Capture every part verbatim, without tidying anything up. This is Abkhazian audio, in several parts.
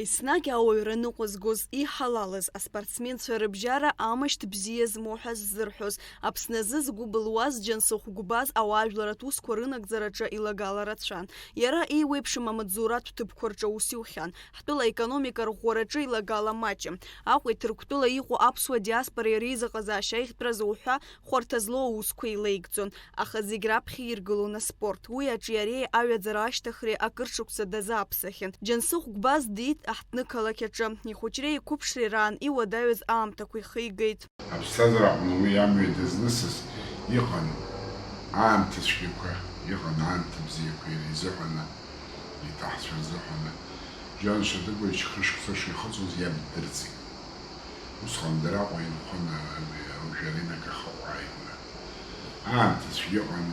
Еснагь ауаҩра ныҟәызгоз, иҳалалыз аспортсменцәа рыбжьара амышьҭ бзиа змоу ҳәа ззырҳәоз, Аԥсны азы згәы былуаз Џьансыхә Гәбаз ауаажәларатә усқәа рынагӡараҿы илагала рацәан. Иара еиуеиԥшым амаҵзуратә ҭыԥқәа рҿы аус иухьан. Ҳтәыла аекономика рӷәӷәараҿы илагала маҷым. Аҟәеи Ҭырқәтәыла иҟоу аԥсуа диаспореи реизыҟазаашьа аиӷьтәразы уҳәа хәарҭа злоу аусқәа илеигӡон. Аха зегь раԥхьа иргылон аспорт. Уи аҿиареи аҩаӡара ашьҭыхреи акыр шықәса дазааԥсахьан. Џьансыхә Гәбаз диит аҳҭнықалақь аҿы. Ихәыҷреи иқәыԥшреи раан иуадаҩыз аамҭақәа ихигеит. Аԥсҭазаара аҟны уи амҩа дызнысыз иҟан аамҭа цәгьақәа, иҟан аамҭа бзиақәа иара изыҳәаны, иҭаҳцәа рзыҳәаны. Џьон Шьаҭыгәач хышықәса шихыҵуаз иаб ддырӡит. Усҟан дара Аҟәа инхон, а, Жәаринак ахаҟәааигәара. Аамҭа цәгьа ыҟан,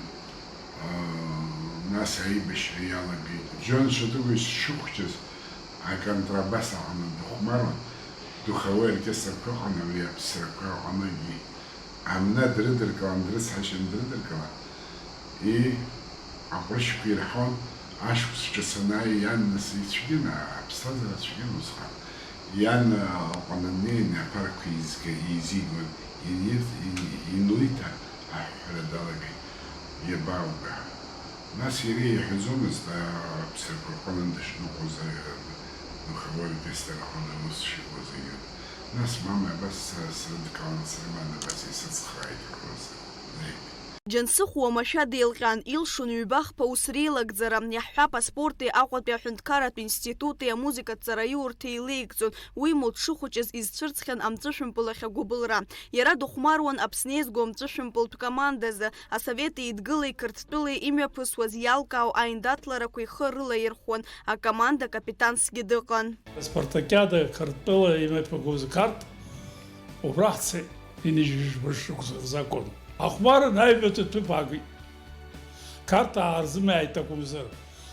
а, нас аибашьра иалагеит. Џьон Шьаҭыгәач дшыхәҷыз аконтрабас аҟны дыхәмаруан, духовой оркестрқәа ыҟан, абри аԥсрақәа ыҟалагьы. Амна дрыдыркылан, дрыцҳашьан дрыдыркылан. И аҟәрышьқәа ирҳәон, ашықәс ҿыц анааи, иан нас ицәгьан, аԥсҭазаара цәгьан усҟан. Иан, а, лҟны днеин, аԥарақәа еизга-, еизигон, инирҭ-, ин-, инлиҭа аҳәҳәара далагеит, иабаауга ҳәа. Нас иара иҳәаӡомызт, а, аԥсрақәа рҟынтә дышныҟәоз, а, духовой оркестр аҟны аус шиуаз аҩы. Нас мамеи абас са срыдкыланы срыман, абас исыцхрааит рҟынӡа. Џьансыхә уамашәа деилҟьан, илшон ҩба-хԥа ус реилагӡара, иаҳҳәап, аспорти Аҟәатәи аҳәынҭқарратә институти амузыкатә ҵараиурҭеи илеигӡон, уимоу дшыхәыҷыз изцәырҵхьан амҵәышәымпыл ахь агәыбылра. Иара дыхәмаруан Аԥсны еизго амҵәышәымпылтә командазы, Асовет Еидгылеи Қырҭтәылеи имҩаԥысуаз иалкаау аиндаҭларақәа ихы рылаирхәуан, акоманда капитансгьы дыҟан. Аспартакиада Қырҭтәыла имҩаԥагоз Қарҭ убра ҳцеит. Ҩынҩажәи жәба шықәса рзы акәын. Ахәмарра аҩбатәи аҭыԥ аагеит. Қарҭаа рзымиааит акәымзар.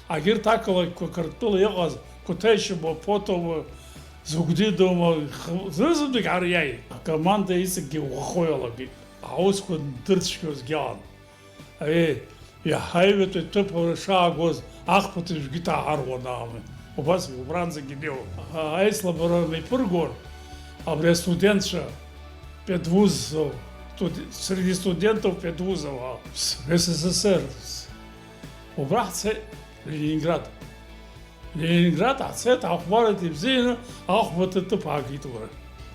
Агьырҭ ақалақьқәа Қырҭтәыла иҟаз, Қәҭешьоума, Ԥоҭоума, Зыгәдидоума, х-, зны-зынтәык ҳара иааит. Акоманда иҵегьгьы иӷәӷәахо иалагеит. Аусқәа дырцәгьоузгьы аан. Аиеи, иаҳа аҩбатәи аҭыԥ шаагоз, ахԥатәи жәгьы ҭаҳаруан аамҭа. Убас убранӡагьы инеиуан. Аицлабра мҩаԥыргон абри астудентцәа педвузов, студ-, среди студентов педвузов, а, с-, С С С Р, с-, убра ҳцеит, Ленинград. Ленинград ҳцеит, ҳахәмарит, ибзианы, ахәбатәи аҭыԥ аагеит уара.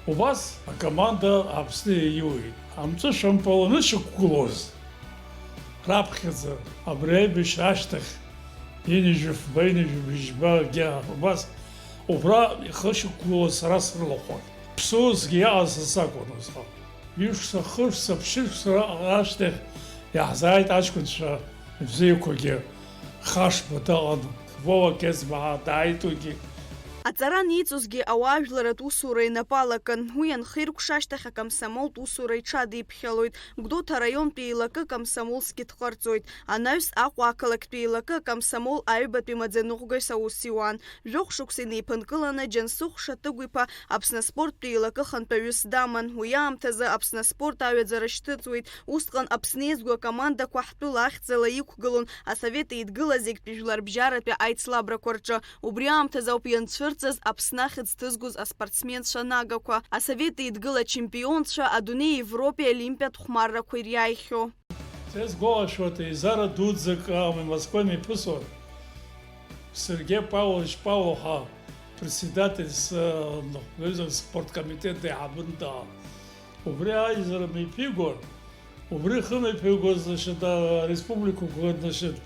Убас акоманда Аԥсны иаиуеит. Амҵәышәымпыл анышьақәгылоз, раԥхьаӡа, абри аибашьра ашьҭахь, ҩынҩажәи фба, ҩынҩажәи бжьба, агьа, убас, убра ихы шықәгылоз сара срылахәын. Ԥсуасгьы иаҟаз са сакәын усҟан. Ҩышықәса, хышықәса, ԥшьышықәса раҟара ашьҭахь иаҳзааит аҷкәынцәа ибзиақәагьы. Хашба дыҟан, Вова Гезмаа дааит уигьы. Аҵара аниҵозгьы ауаажәларатә усура инапы алакын. Уи анхиркәша ашьҭахь акомсомолтә усура иҽадиԥхьалоит. Гәдоуҭа араионтәи еилакы комсомолсгьы дҟарҵоит. Анаҩс Аҟәа ақалақьтәи еилакы акомсомол аҩбатәи маӡаныҟәгаҩс аус иуан. Жәохә шықәса инеиԥынкыланы Џьансыхә Шатыгә-иԥа Аԥсны аспорттә еилакы хантәаҩыс даман. Уи аамҭазы Аԥсны аспорт аҩаӡара шьҭыҵуеит. Усҟан Аԥсны еизго акомандақәа ҳтәыла ахьӡала иқәгылон Асовет Еидгыла зегьтәи жәларбжьаратәи аицлабрақәа рҿы. Убри аамҭазы ауп ианцәырҵыз Аԥсны ахьӡ ҭызгоз аспортсменцәа нагақәа, Асовет Еидгыла ачемпионцәа, адунеи Европеи олимпиатә хәмаррақәа ириааихьоу. Са исгәалашәоит, еизара дуӡӡак ами Москва имҩаԥысуан. Сергеи Павлович Павлов ҳәа председатель с-, э, спорткомитет деиҳабын даан. Убри аизара мҩаԥигон, убри ихы мҩаԥигоз, значит, а, республикақәа, значит,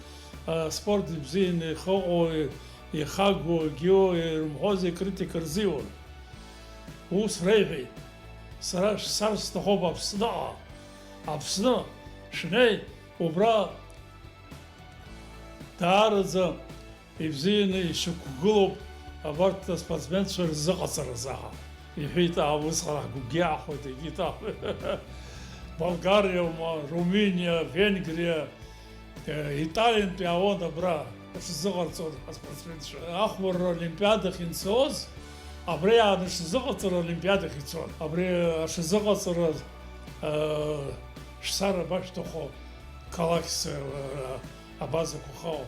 а, спорт ибзианы ихыҟоу, ихагоу, егьиу, ирымҳәози, критика рзиуан. Ус реиҳәеит, сара шцар сҭахуп Аԥсныҟа. Аԥсны шәнеи, убра даараӡа ибзианы ишьақәгылоуп абарҭ аспортсменцәа рзыҟаҵаразы ҳәа иҳәеит, аа, усҟан ҳгәгьы иаахәеит, егьит, аа, Болгариа, Румыниа, Венгриа, Италиантәи иаауан абра, ишазыҟарҵон аспортсменцәа. Ахәмарра олимпиадахь инцоз, абра иааны ишазыҟаҵара олимпиадахь ицон. Абри ашазыҟаҵара, э, шәцар абашәҭаху, қалақьс, э, абазақәа хау,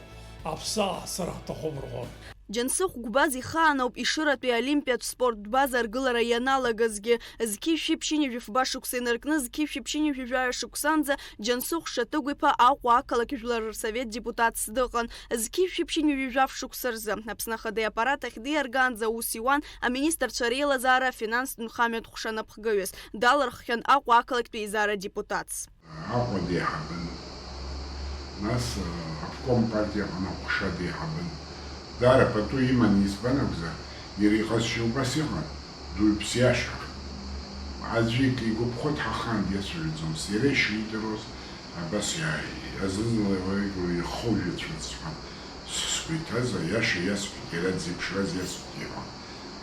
Аԥсны ҳцар ҳҭахуп рҳәон. Џьансыхә Гәбаз ихаан ауп Ешыратәи Олимпиатә спорттә база аргылара ианалагазгьы. Зқьи жәшәи ԥшьынҩажәи фба шықәса инаркны зқьи жәшәи ԥшьынҩажәи жәаҩа шықәсанӡа Џьансыхә Шатыгә-иԥа Аҟәа ақалақь жәлар рсовет депутатс дыҟан. Зқьи жәшәи ԥшьынҩажәи жәаф шықәса рзы Аԥсны Ахадеи аппарат ахь диаргаанӡа аус иуан аминистрцәа реилазаара афинанстә нхамҩатә ҟәша напхгаҩыс. Далырххьан Аҟәа ақалақьтә еизара депутатс. Аҟәа деиҳабын. Нас, э, обком партиа аҟны аҟәша деиҳабын. Даара пату иман, избан акәзар, иара иҟазшьа убас иҟан, дуаҩԥс иашан. Аӡәы ик-, игәаԥхо дҳахаан диацәажәаӡомызт. Иара ишидыруаз, абас иааи-, азызнала иуаҩгьы ихы ужәацәыҵ сҳәан, с-, сгәы иҭаз аиаша иасҳәеит, иара дзеиԥшраз иасҳәеит иҳәон.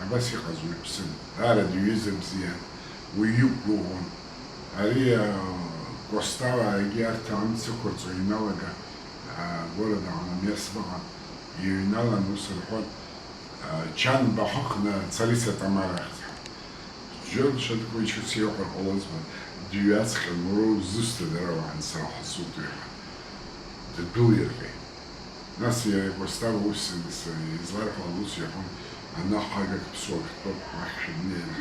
Абас иҟаз уаҩԥсын, даара диҩыза бзиан, уаҩы иқәгәыӷуан. Ари, а, Костава егьи арҭ амц ықәырҵо иҩналага, а, гәырада ҟанамиас баҟа иҩналан, ус рҳәон, а, Чанба ҳахны Царица Тамара ахьӡ ҳәа. Џьон Шьаҭгәыч ус иҟар ҟалозма, дҩаҵҟьан, уара узусҭа дара уаҳан сара ҳасутәи ҳәа. Ддәылирҟьеит. Нас иара Костава ус изларҳәо аус иаҳәон, ана ҳагак ԥсуа жәтәоуп, уахь шәымнеин.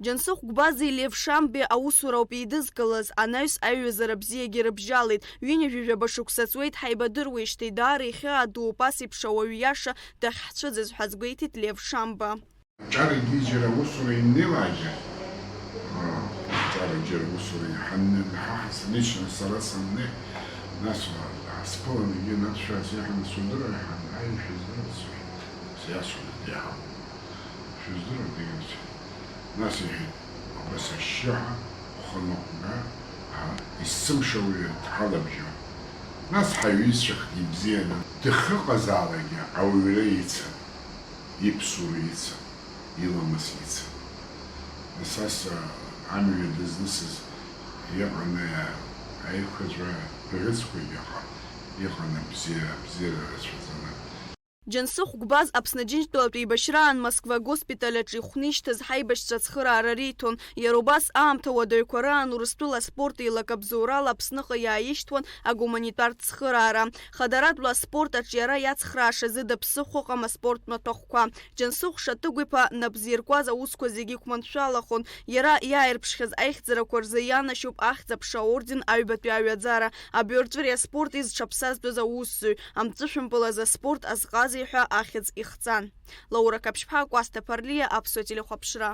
Џьансыхә Гәбази Лев Шамбеи аусура ауп еидызкылаз, анаҩс аиҩызара бзиагьы рыбжьалеит. Ҩынҩажәи жәаба шықәса ҵуеит ҳаибадыруеижьҭеи, даара ихьаа дууп, ас еиԥш ауаҩ иаша дахьҳцәыӡыз ҳәа азгәеиҭеит Лев Шамба. Ҿарагьы џьара аусура имнеилааит. Ҿара џьара аусура иҳанны, ҳа ҳас-, лично сара саннеи, нас, ҳасԥылан, егьи анацәа сиҳәан, судыруеи ҳәа, аи, шәыздыруеит, сҳәеит. Сиасуеит, иаҳауеит. Шәыздыруеит, егьи. Нас иҳәеит, абас ашьшьыҳәа, ухы ныҟәга, ҳа, есымша уаҩы дҳалабжьон. Нас ҳаҩызцәахт ибзианы, дахьыҟазаалакгьы ауаҩра ицын, иԥсура ицын, иламыс ицын. Нас ас, а, амҩа дызнысыз иҟан, а, аиқәаҵәа бӷьыцқәагьы ыҟан, иҟан абзиара, абзиара рацәаӡаны. Џьансыхә Гәбаз Аԥсны Џьынџьтәылатә еибашьраан Москва агоспиталь аҿы ихәны ишьҭаз ҳаибашьцәа ацхыраара риҭон. Иара убас аамҭа уадаҩқәа раан Урыстәыла аспорт еилакабзоурала Аԥсныҟа иааишьҭуан агуманитартә цхыраара. Хадаратәла аспорт аҿиара иацхраашазы даԥсыхәа ыҟам аспорттә маҭәахәқәа. Џьансыхә Шатыгә-иԥа нап зиркуаз аусқәа зегьы иқәманшәалахон. Иара иааирԥшхьаз аихьӡарақәа рзы ианашьоуп Ахьӡ-аԥша аорден, Аҩбатәи аҩаӡара, абаҩрҵәыреи аспорти зҽаԥсазтәыз аусзуҩ, амҵәышәымпыл азы аспорт азҟазеи ҳәа ахьӡ ихҵан. Лаура Қаԥшьԥҳа, Кәасҭа Ԥарлиа, Аԥсуа телехәаԥшра.